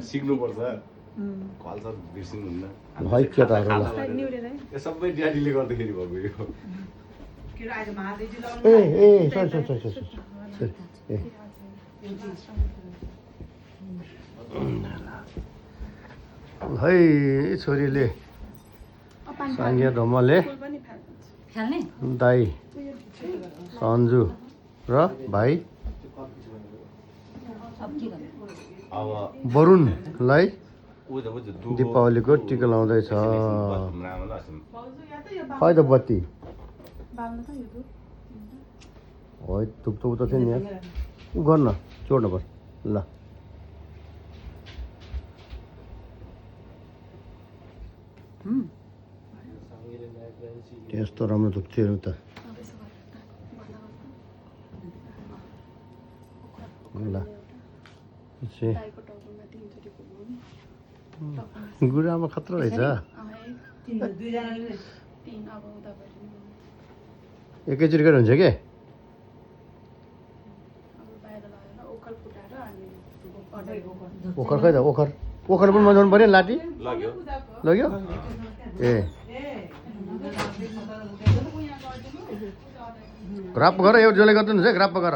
सिक्नुपर्छ कल्चर बिर्सिनुहुन्न भाइ केटाहरुलाई यो सबै ड्याडीले गर्दाखेरि भएको यो ए सरी ए है छोरीले साङ्गे ढोमले दाई सन्जु र भाइ अब वरुणलाई दीपावलीको टिका लाउँदैछ खै त बत्ती है थुप्तो त थियो नि यहाँ गर्न जोड्नु पर्छ ल यस्तो राम्रो थुक्थ्यो त ल गुरुआमा खतरा रहेछ एकैचोटि गरेर हुन्छ के ओखर खै त ओखर ओखर पनि मजाउनु पऱ्यो लाटी लग्यो ए ग्राप गर एउटा जसले गर्दैन हुन्छ ग्राप गर